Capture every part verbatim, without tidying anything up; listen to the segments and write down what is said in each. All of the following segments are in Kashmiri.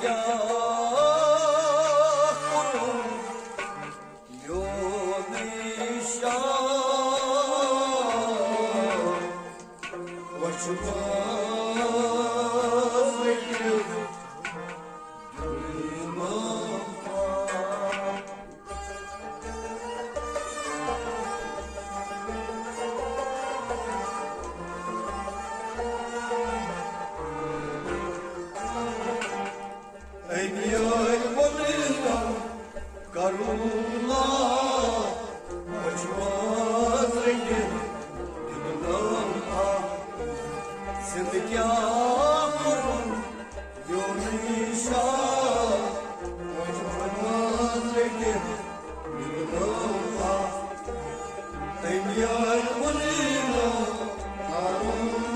کیٛاہ کوٚرُن یوٗنٕے شاہ، وۄچھِ منٛز رٔٹِتھ دیُن اِمام پاک۔ أمۍ یٲرۍ ووٚنُن کرم اللہ، وۄچھِ منٛز رٔٹِتھ دیُن اِمام پاک۔ زِندٕ کیٛاہ کوٚرُن یوٗنٕے شاہ، وۄچھِ منٛز رٔٹِتھ دیُن اِمام پاک۔ أمۍ یٲرۍ ووٚنُن کرم اللہ۔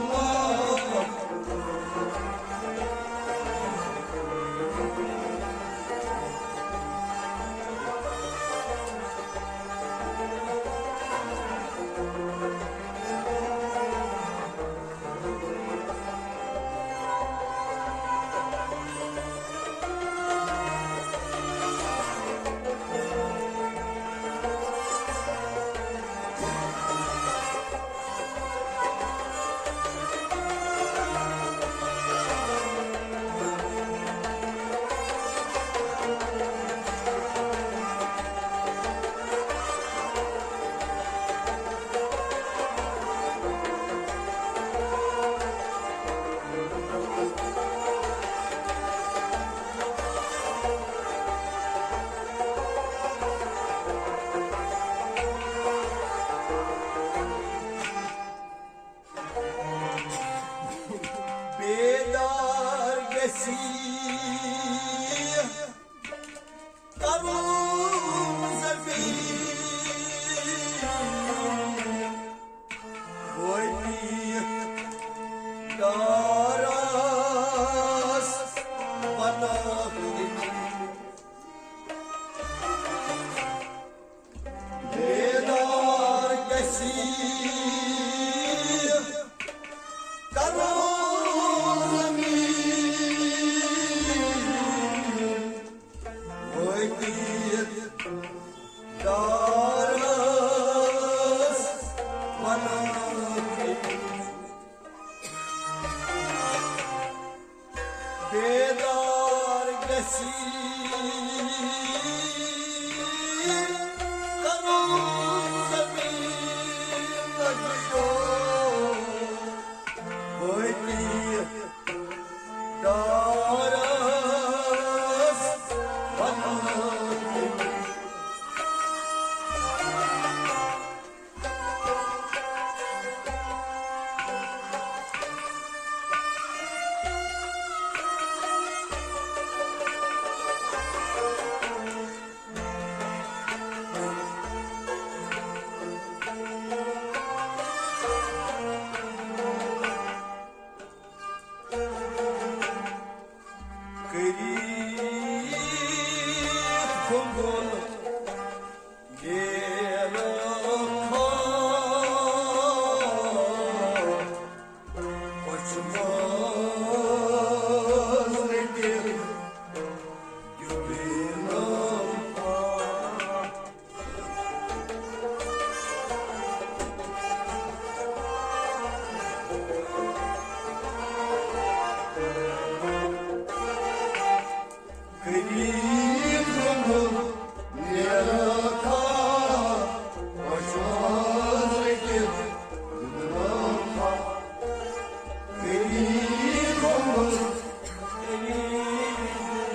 بیدار گژھی کرُن زمین، وٲتِتھ ڈارس پناہ۔ بیدار گژھی کرُن زمین، وٲتِتھ ڈارس پناہ۔ بیدار گژھی کرُن زمین، وٲتِتھ ڈارس پناہ۔ کٔرِتھ گوٚنٛگُل نیرٕ کھاہ، وۄچھِ منٛز رٔٹِتھ دیُن اِمام پاک۔ غریب گوٚمُت نیرٕ کھاہ، وۄچھِ منٛز رٔٹِتھ دیُن اِمام پاک۔ غریب گوٚمُت، غریب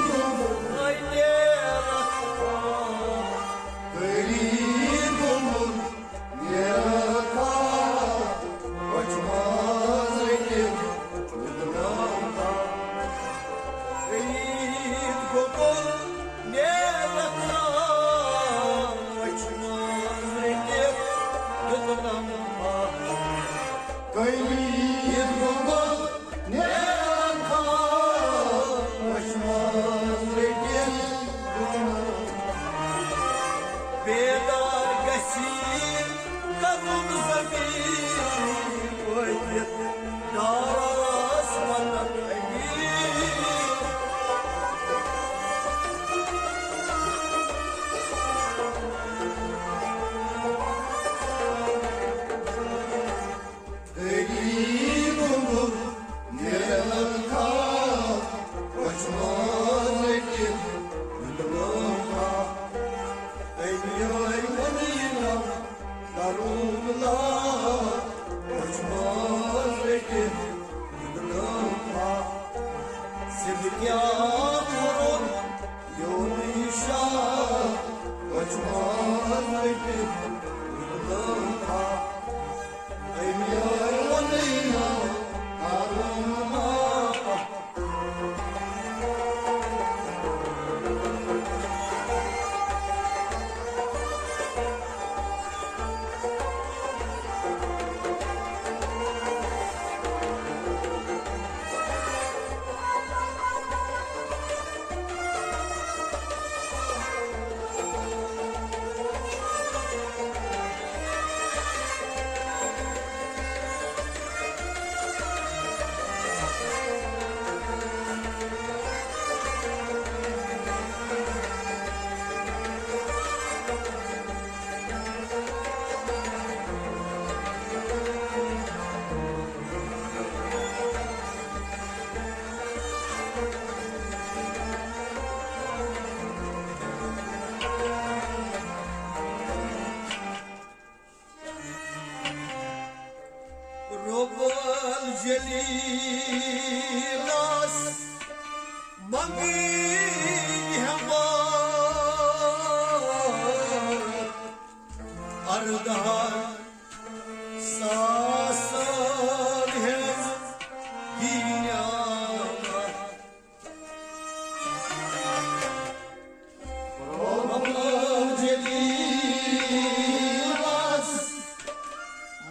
گوٚمُت، غریب گوٚمُت، غریب گوٚمُت۔ نیرٕ کھاہ، وۄچھِ منٛز رٔٹِتھ دیُن اِمام پاک۔ غریب گوٚمُت نیرٕ کھاہ، وۄچھِ منٛز رٔٹِتھ دیُن اِمام پاک۔ غریب گوٚمُت نیرٕ کھاہ، وۄچھِ منٛز رٔٹِتھ دیُن۔ بیدار گژھی کرُن زمین، وٲتِتھ ڈارس پناہ۔ لا، وچھ منٛز رٔٹِتھ دیُتنم پھا۔ سِنٛد کیٛاہ کوٚرُن میون شاہ، وچھ منٛز رٔٹِتھ دیُتنم پھا۔ أمۍ یٲرۍ ووٚنُے نہٕ کرُن معاف۔ رب الجلیلس منگی ہمت، اردہن ساسن ہنز دینیات۔ رب الجلیلس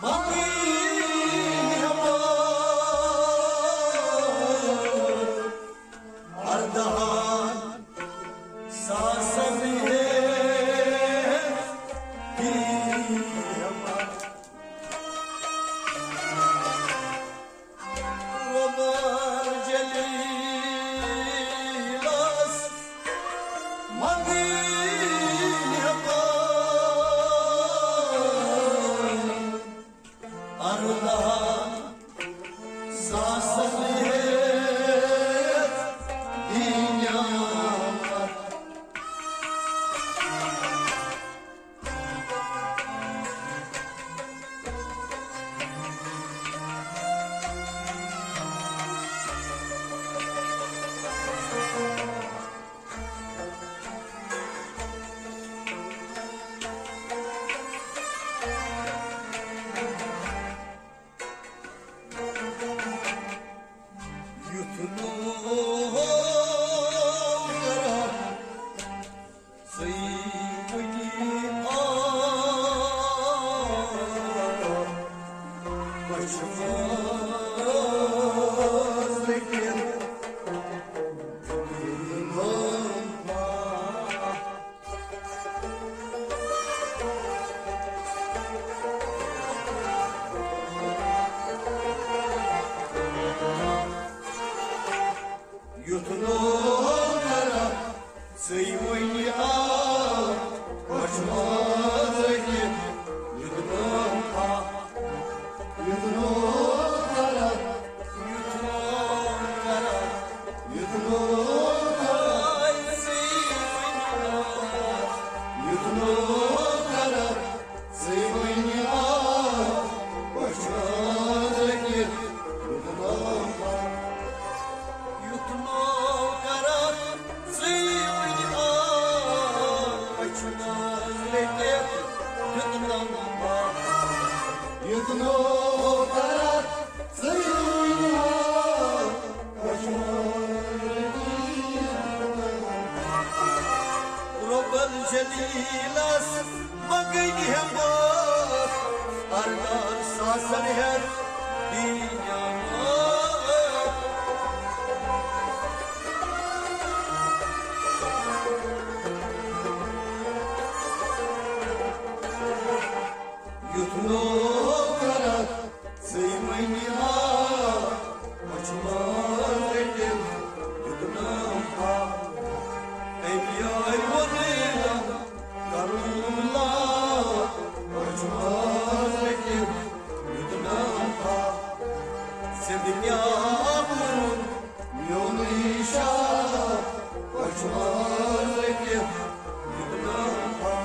منگی ہمت، اردہن ساسن ہنز دینیات۔ رب الجلیلس منگی ہمت، اردہن ساسن ہنز دینیات۔ یُتھ نوکرا ژٕے وٕنی آ پچھمال کِنۍ۔ یُتھ نوکرا ژٕے وٕنہِ آو، پچھمال کِنۍ۔ یُتھ نوکرا، یُتھ نوکرا، یُتھ نوکرا، یُتھ نوکرا، یُتھ نوکرا ژٕے وٕنہِ آو، پچھمال کِنۍ۔ یُتھ نوکرا، یُتھ نوکرا ژٕے وٕنہِ آو، پچھمال کِنۍ۔ یُتھ نوکرا، یُتھ نوکرا ژٕے وٕنہِ آو، پچھمال کِنۍ۔ رب الجلیلس منگی ہمت، اردہن ساسن ہنز دینیات۔ یُتھ نوکرا ژٕے وٕنہِ آو، پچھمال کِنۍ۔ یُتھ نوکرا، أمۍ یٲرۍ ووٚنُے نہٕ کرُن معاف، پچھمال کِنۍ۔ یُتھ نوکرا، سِنٛد کیٛاہ کوٚرُن میونُے شاہ، پچھمال کِنۍ۔ یُتھ نوکرا،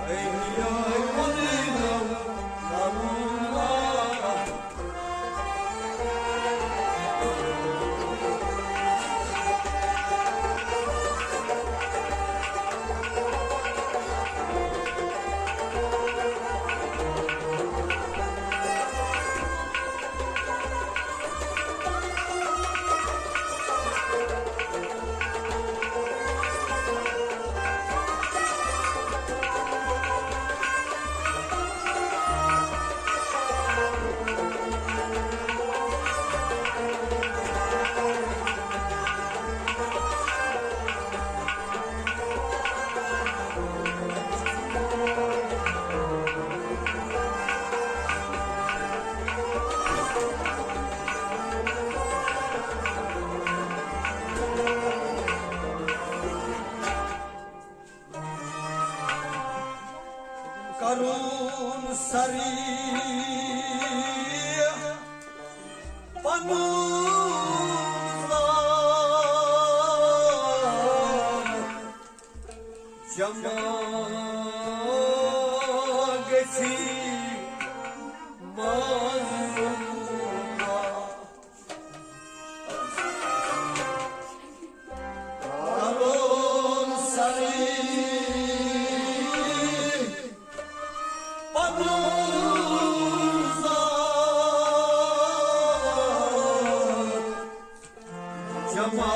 أمۍ یٲرۍ ووٚنُے نہٕ پنُن جمع گژھی منظوٗر۔ کرُن سرٕے پنُن ذات جمع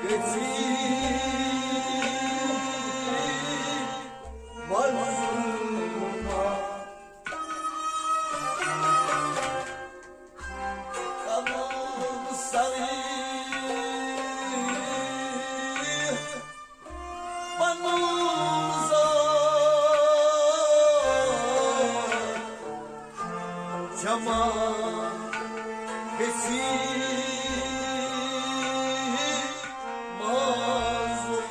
گژھی منظوٗر۔ کرُن سرٕے پنُن ذات جمع گژھی منظوٗر۔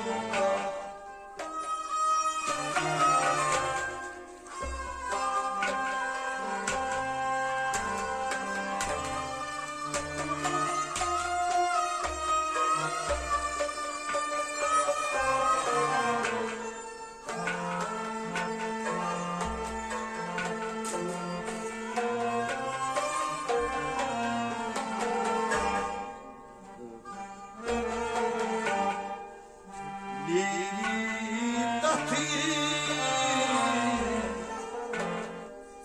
میری تختی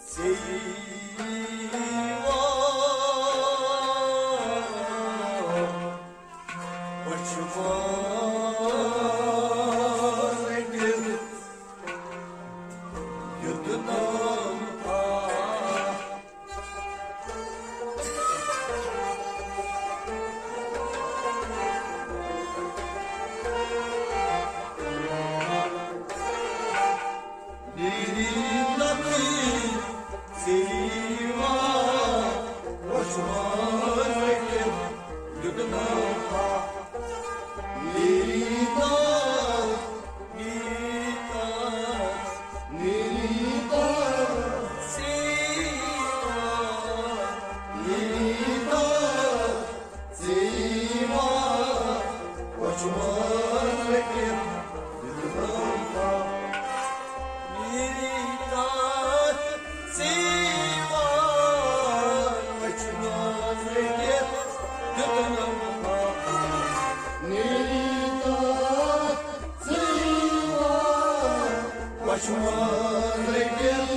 سیوا پشمان دل یوٚت نام آ۔ میری نبی سیوا وشوان رکھن یوٚت نام آ۔ میری نبی پشمان رٔٹِتھ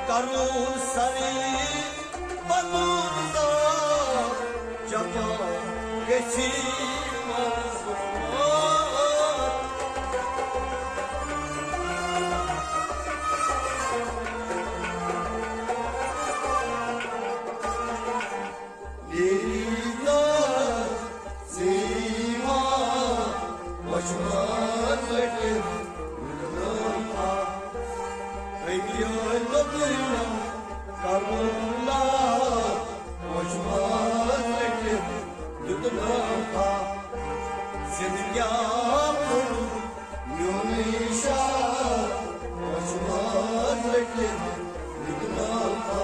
کرُن سرٕے پنُن ذات جمع گژھی منظوٗر۔ میری ذات سیوا وشمان لٹن لٹن تھا۔ رنگیو لبنا کرملا وشمان لٹن لٹن تھا۔ زندگیا میون شاہ وشمان لٹن لٹن تھا۔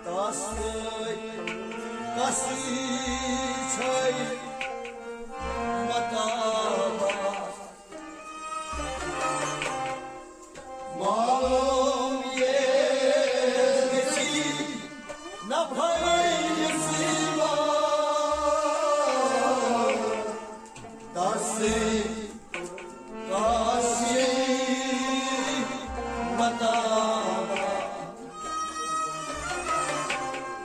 تس کسی چھے مطابق۔ معلوم یہ گژھی نفر یہ سیوا۔ تسی کسی مطابق۔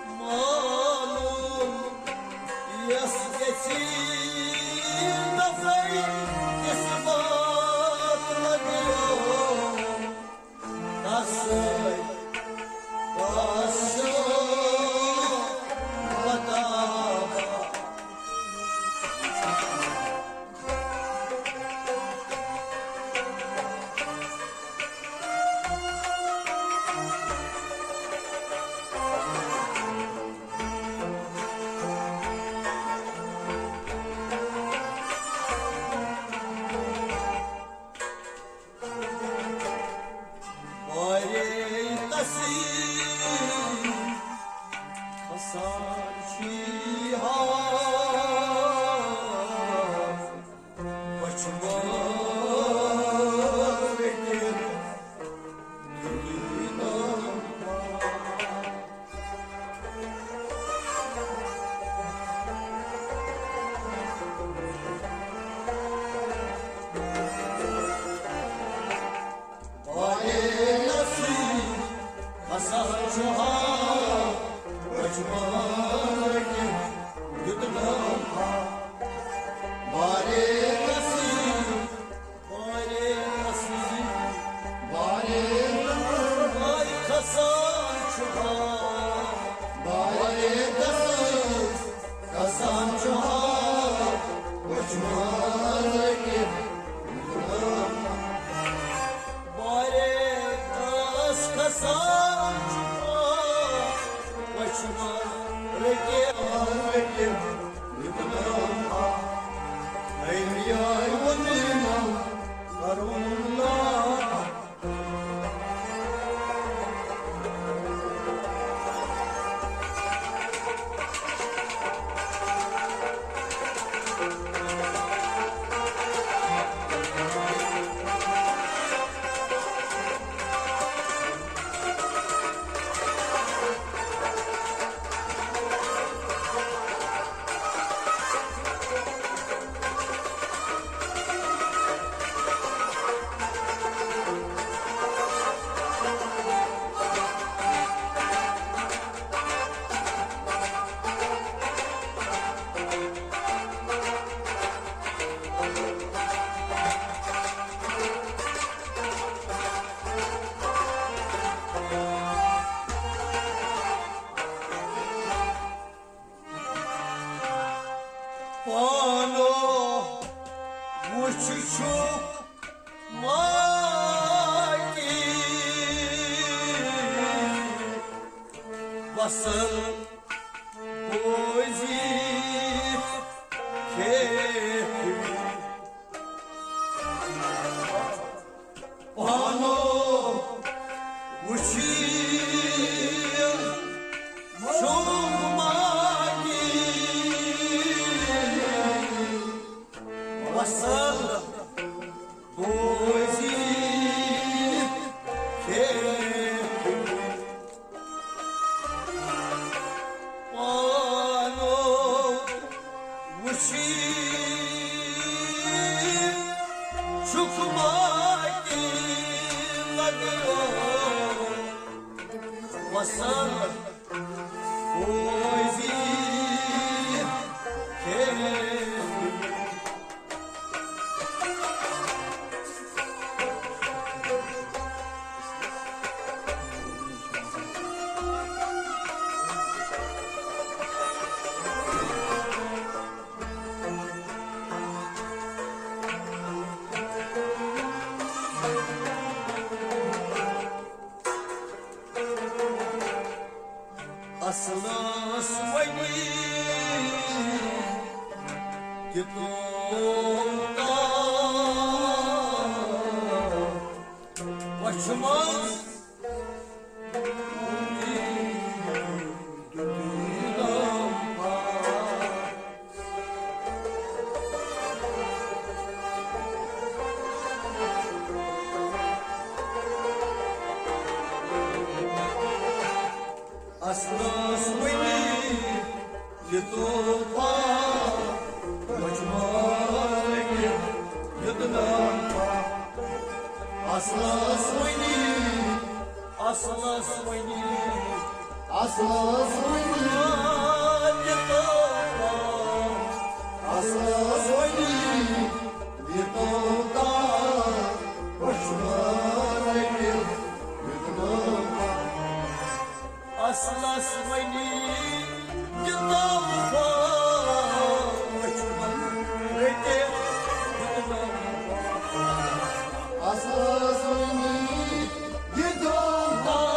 معلوم یس گژھی نفر اس بات لگیو۔ تس کس مطابق۔ بارے تسی کھسان چھی ہا، پچھمان رٹن۔ بارے نصیب ہسا چھُ ہا، پچھمان رٹن دیُت نام ہا۔ بارے نصیب بارے نصیب، بارے نصیب، بارے کھسان چھُ ہا۔ بارے نصیب، کھسان چھُ ہا، پچھمان رٹن۔ بارے کس کھسان چھُ ہا، پچھمان رٹن۔ پانو وُچھ چھُکھ ماکی وصل بوزِتھ کھیکھ۔ پانو وُچھِتھ چھُکھ ماکی وصل بوزِتھ کھیکھ۔ پانو وُچھِتھ چھُکھ ماکی لگیو وصل بوزِتھ کھیکھ۔ اصلس وۄنۍ تہِ تُل تاو۔ منٛز اصلس وٕنی یہِ تحفہٕ، پچھمارٕکۍ دیُتنم۔ اصلس وٕنی، اصلس وٕنی، اصلس وٕنی، یہِ تحفہٕ، اصلس وٕنی، یہِ تحفہٕ، پچھمارٕکۍ دیُتنم۔ اصلس وٕنی یہِ تحفہٕ، پچھمارٕکۍ دیُتنم۔ اصلس وٕنی یہِ تحفہٕ،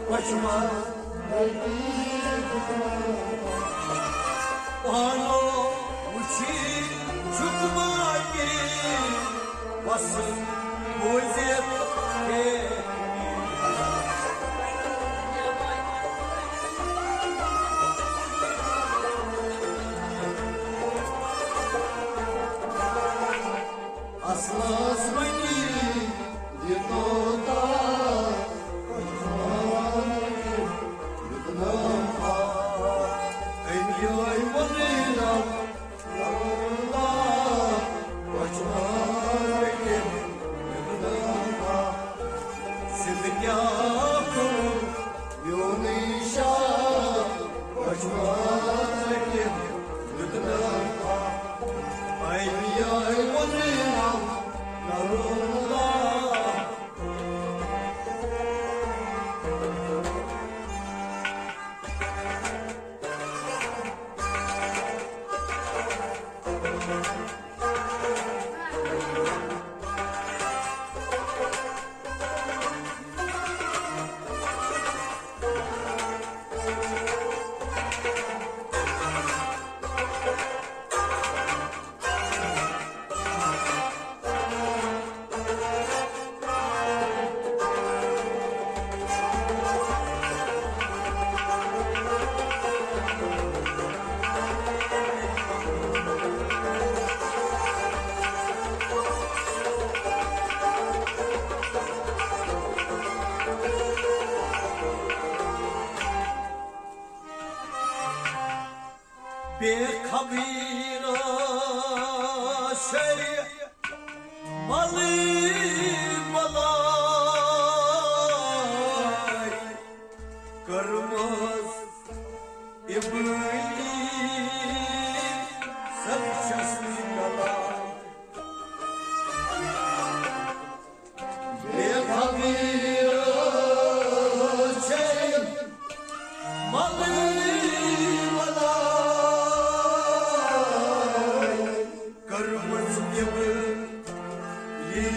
پچھمارٕکۍ دیُتنم۔ پانو وٕچھی چھُکھ باقی وصل بوٗزِتھ ہے۔ اصلس وٕنی یہِ تحفہٕ، پچھمارٕکۍ دیُتنم۔ أمۍ یہِ ووٚنُے نہ، پچھمارٕکۍ دیُتنم۔ سِنٛد کیٛاہ کوٚر میونُے شاہ، پچھمارٕکۍ دیُتنم۔ أمۍ یہِ ووٚنُے نہ، کرم اللہ۔ بے خبر شریف ملے بلاے، کٔرمٕژ ابلیس سرکشی کلاے۔ بے خبر چھے ملے بلاے، کٔرمٕژ ابلیس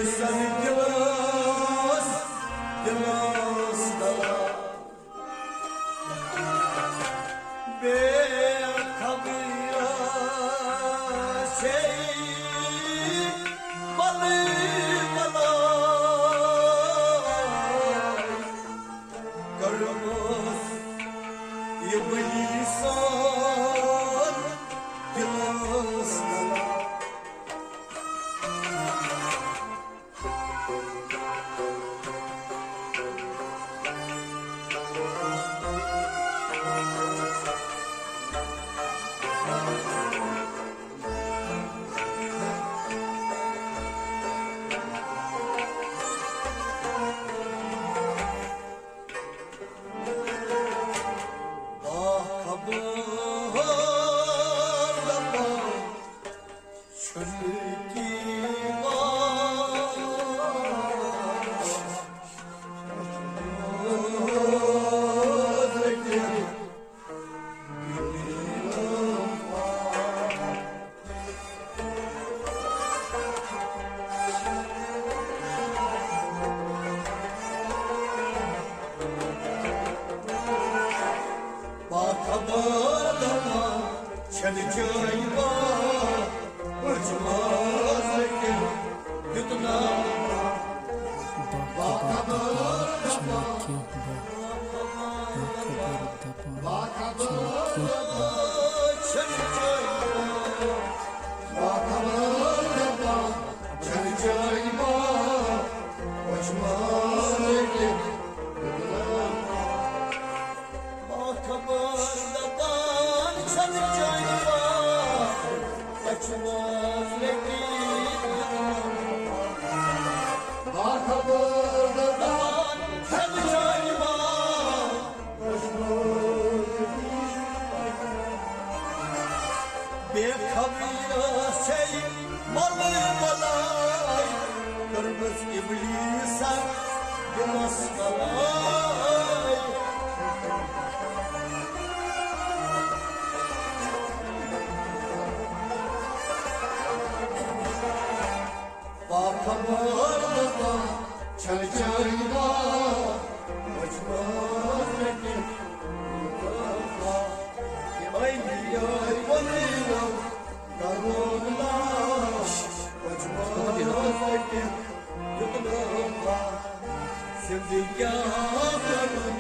زندگی کیٛاہ کرُن،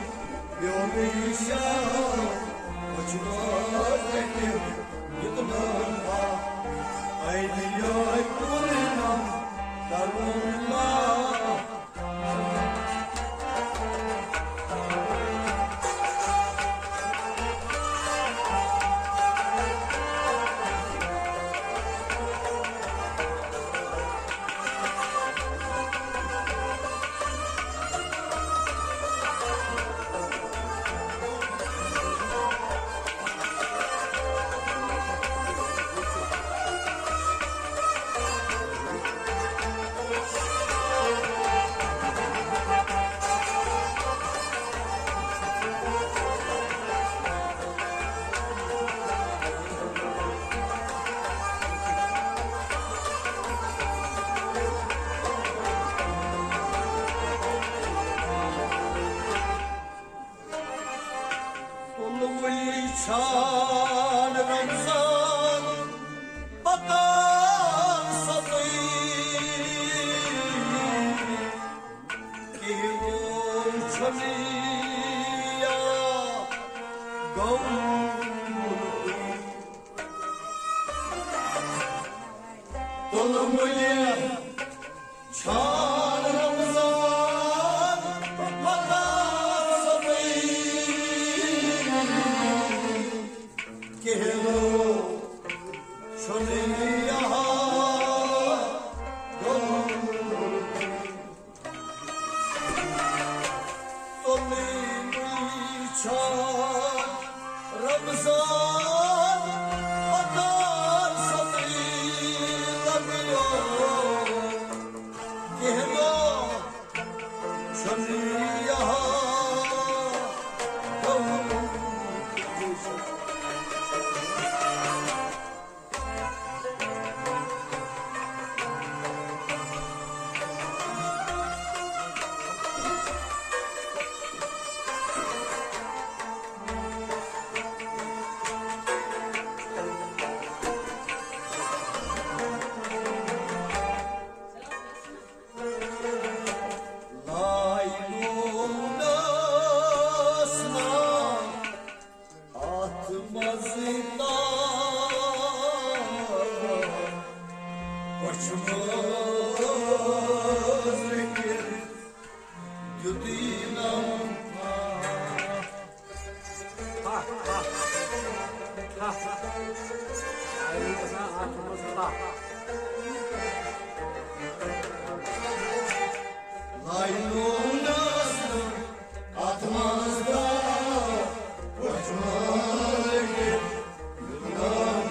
میون شاہ، وٕچھ نہٕ تٔمۍ یُتھ نہٕ آ، اَے دِلہِ پوٗرٕ نم کرُن لا۔ تُلوٕے چھان رمضان پکان سَتٕے، کِہیٖنۍ چھُنہٕ یا گوٚو۔ تُلوٕے چھان رمضان پکان سَتٕے، کِہیٖنۍ چھُنہٕ یہاں گوٚمُت۔ تُلوٕے چھان رمضان پکان سَتٕے، لبیو کِہیٖنۍ چھُنہٕ یہاں گوٚمُت۔ لایلوٗنس نا اتھ منٛز تاپھ، پچھمٲرۍ کِنۍ دیُتُے نم۔ ہا، ہا، ہا۔ اتھ منٛز تاپھ۔ لایلوٗنس نا اتھ منٛز تاپھ، پچھمٲرۍ کِنۍ دیُتُے نم۔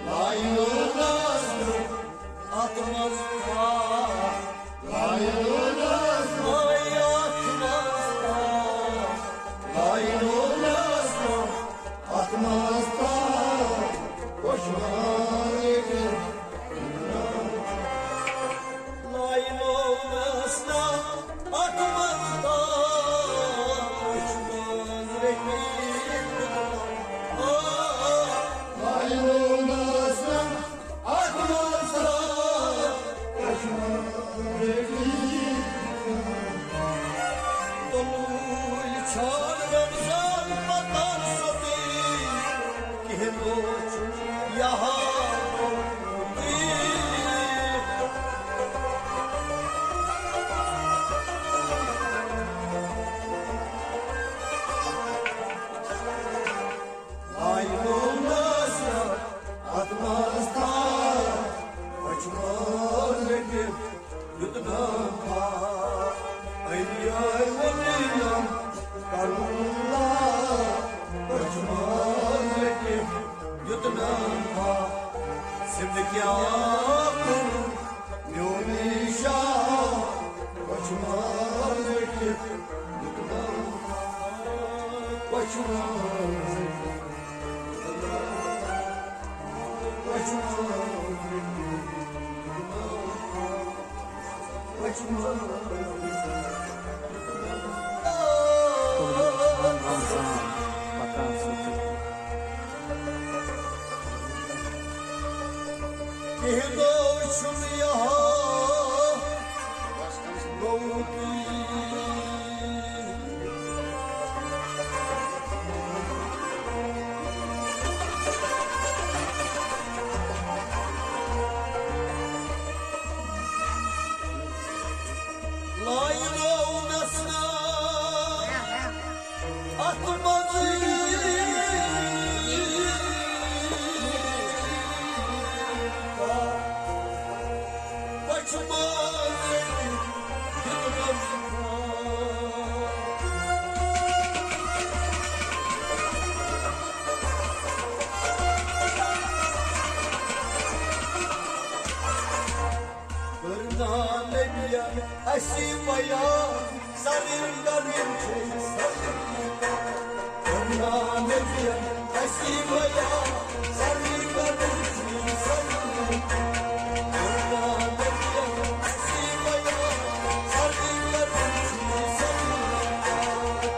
لایلوٗنس نا اتھ منٛز تاپھ، لایلوٗنس نا اتھ منٛز تاپھ، لایلوٗنس نا اتھ منٛز تاپھ، پچھمٲرۍ کِنۍ دیُتُے نم۔ لایلوٗنس نا اتھ منٛز تاپھ، پچھمٲرۍ کِنۍ دیُتُے نم۔ آ، لایلوٗنس نا اتھ منٛز تاپھ، پچھمٲرۍ کِنۍ دیُتُے نم۔ تُلوٕے چھان رمضان پکان سَتٕے، کِہیٖنۍ چھُنہٕ یہاں گوٚمُت۔ لایلوٗنس نا اتھ منٛز تاپھ، پچھمٲرۍ کِنۍ دیُتُے نم۔ اے یار وۄنۍ نم کرُن لا، پچھمٲرۍ کِنۍ دیُتُے نم۔ زندگی کیٛاہ کرُن، میون شاہ، پچھمٲرۍ کِنۍ دیُتُے نم۔ پچھمٲرۍ کِنۍ دیُتُے نم۔ پچھمٲرۍ کِنۍ دیُتُے نم۔ رمضان پکان سُہ تہِ۔ کینٛہہ دۄہ چھُم یہو گوٚمُت۔ لایہِ روونس نا اتھ منٛزٕے پچھمان۔ کٔرنا نبیَن اَسی بیان، سرٕے کَرٕنۍ چھے سرٕے۔ کٔرنا نبیَن اَسی بیان، سرٕے کَرٕنۍ چھے سرٕے۔ کٔرنا نبیَن اَسی بیان، سرٕے کَرٕنۍ چھے سرٕے۔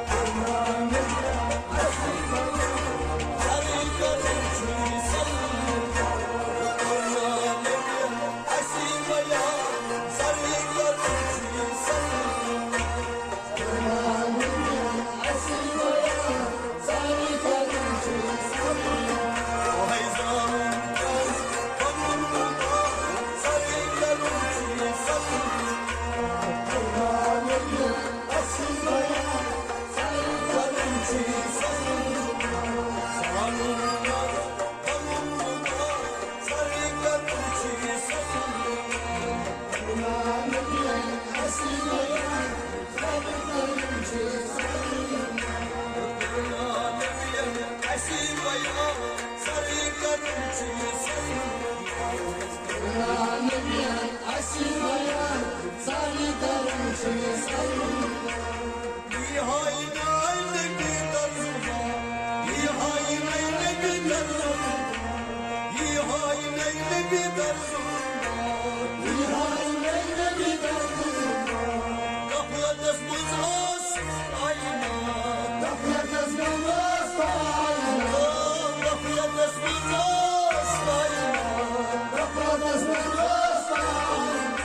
کٔرنا نبیَن اَسی بیان، سرٕے کَرٕنۍ چھے سرٕے۔ کٔرنا نبیَن اَسی بیان، سرٕے کَرٕنۍ چھے سرٕے۔ کٔرنا نبیَن اَسی بیان، سرٕے کَرٕنۍ چھے سرٕے۔ وۄہَے زانُن کیٛاہ پَنُن مُقام، سرٕے کَرٕنۍ چھے سرٕے۔ کٔرنا نبیَن اَسی بیان، سرٕے کَرٕنۍ چھے سرٕے۔ زانُن کیٛاہ پَنُن مُقام، سرٕے کَرٕنۍ چھے سرٕے۔ کٔرنا نبیَن اَسی بیان، سرٕے کَرٕنۍ چھے سرٕے۔ کٔرنا نبیَن اَسی بیان، سرٕے کَرٕنۍ چھے سرٕے۔ کٔرنا نبیَن اَسی بیان، سرٕے کَرٕنۍ چھے سرٕے۔ یہِ ہاے ناے نبی ترجمان، یہِ ہاے ناے نبی ترجمان، یہِ ہاے ناے نبی ترجمان، یہِ ہاے ناے نبی ترجمان۔ غفلتس منٛز ٲس کائنات، غفلتس منٛز ٲس کائنات، غفلتس منٛز ٲس کائنات، غفلتس منٛز ٲس کائنات۔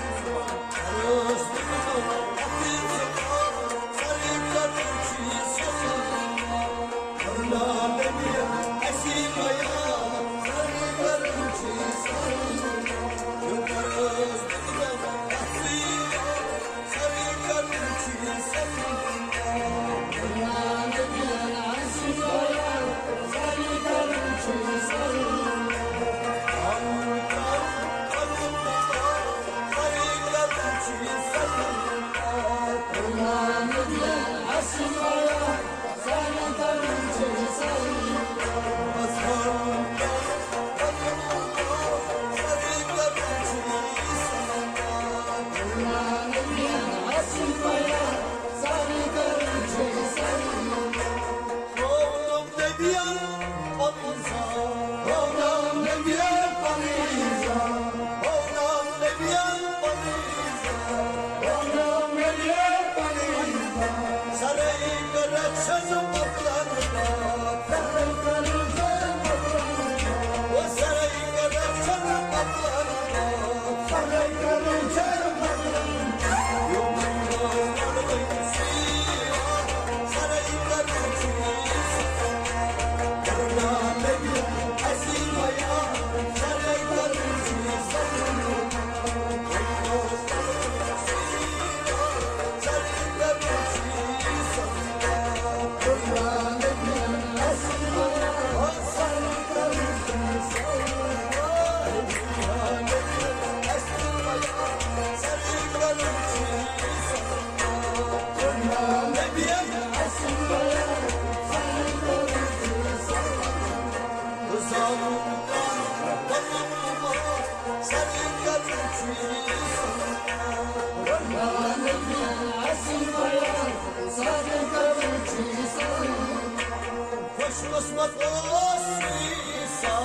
خوش قسمت اوس عیسیٰ،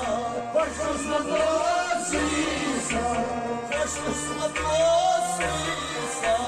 خوش قسمت اوس عیسیٰ، خوش قسمت اوس عیسیٰ،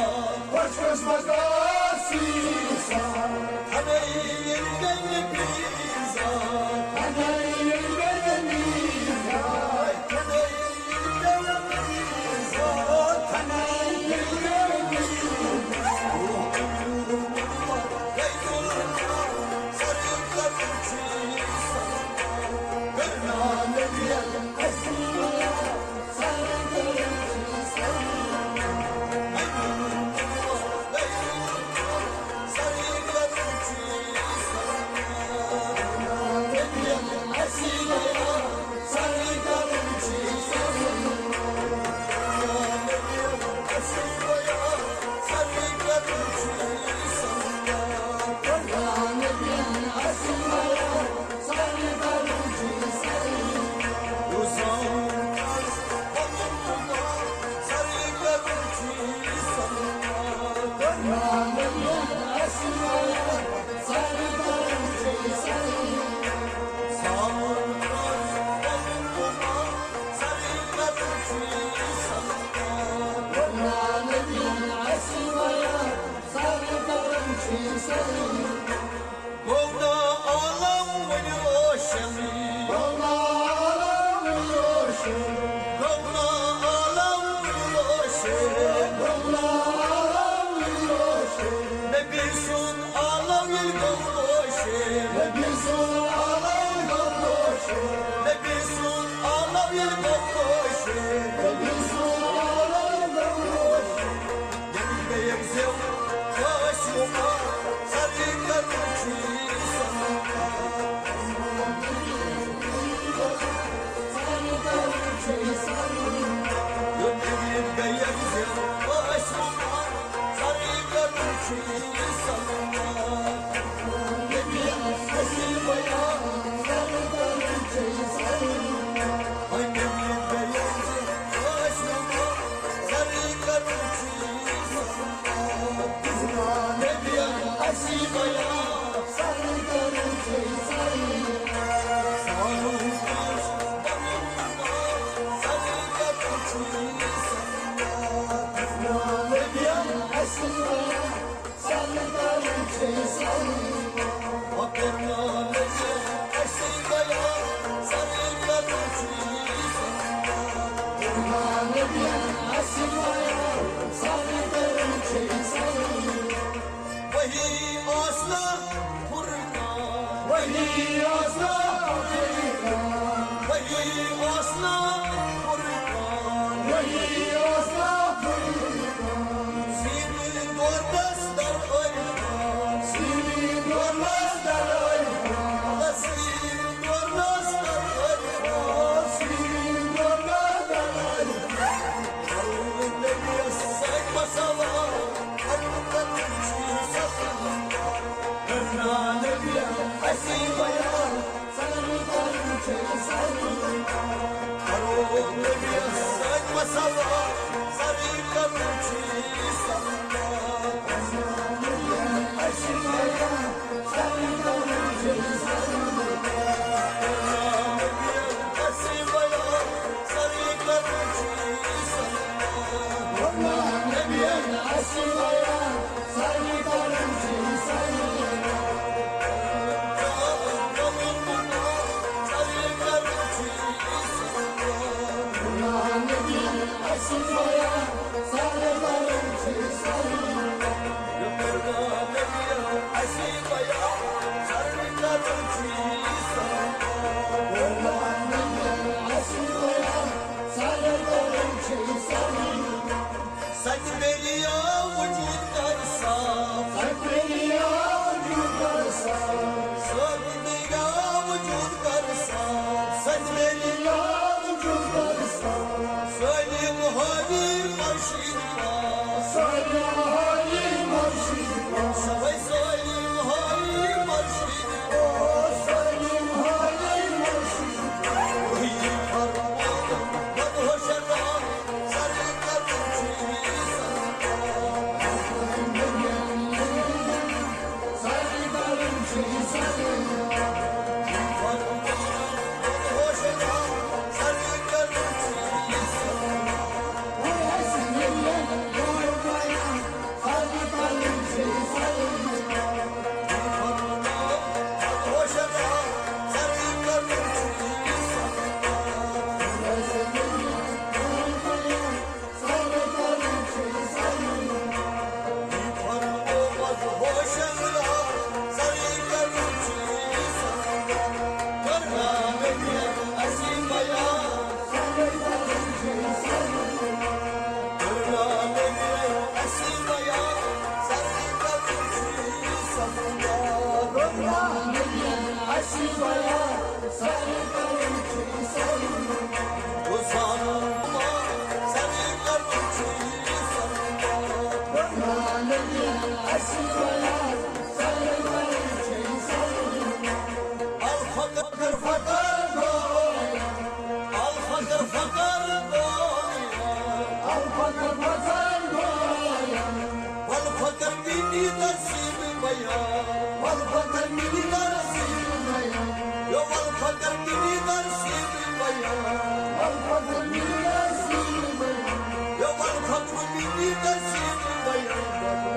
ترسیم بیان، والفقر منی ترسیم بیان، یا والفقر منی ترسیم بیان، والفقر منی ترسیم بیان، یا والفقر منی ترسیم بیان،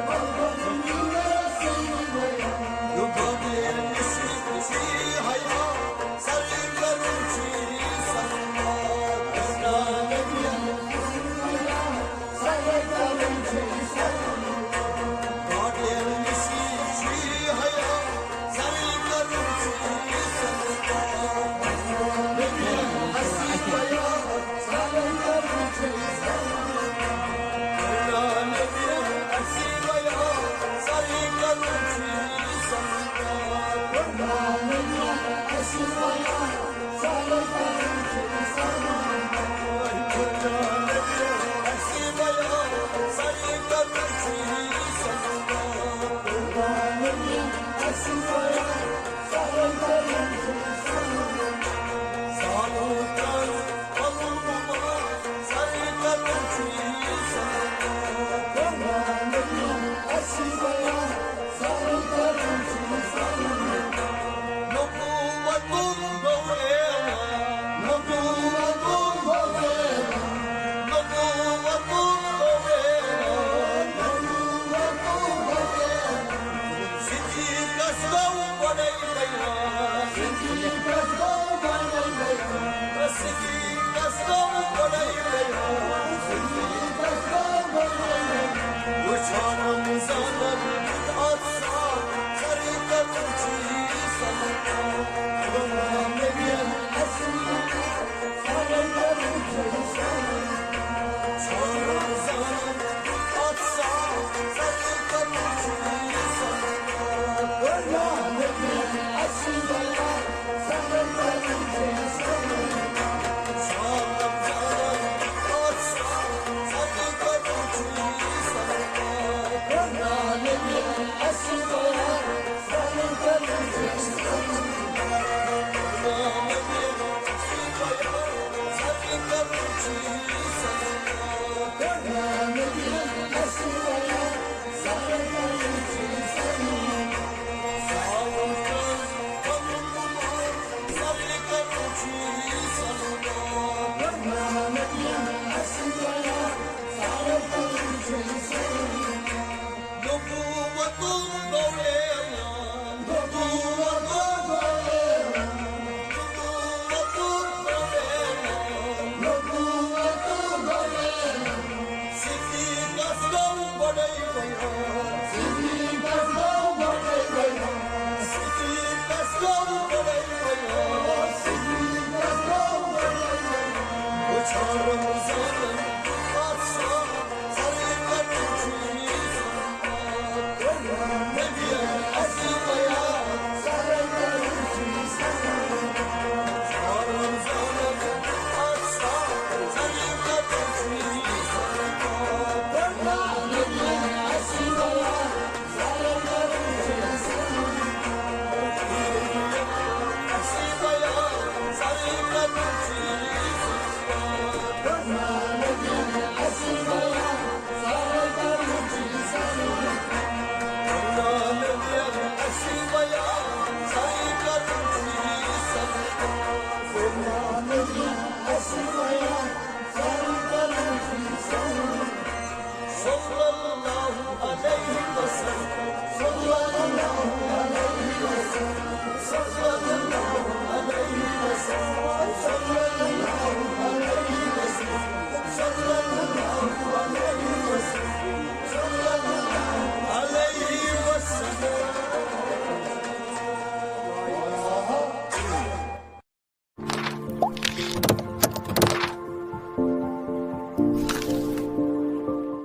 والفقر منی ترسیم بیان. یا گاڈیل نصیب چی حیا، سر کرو چی سلامت.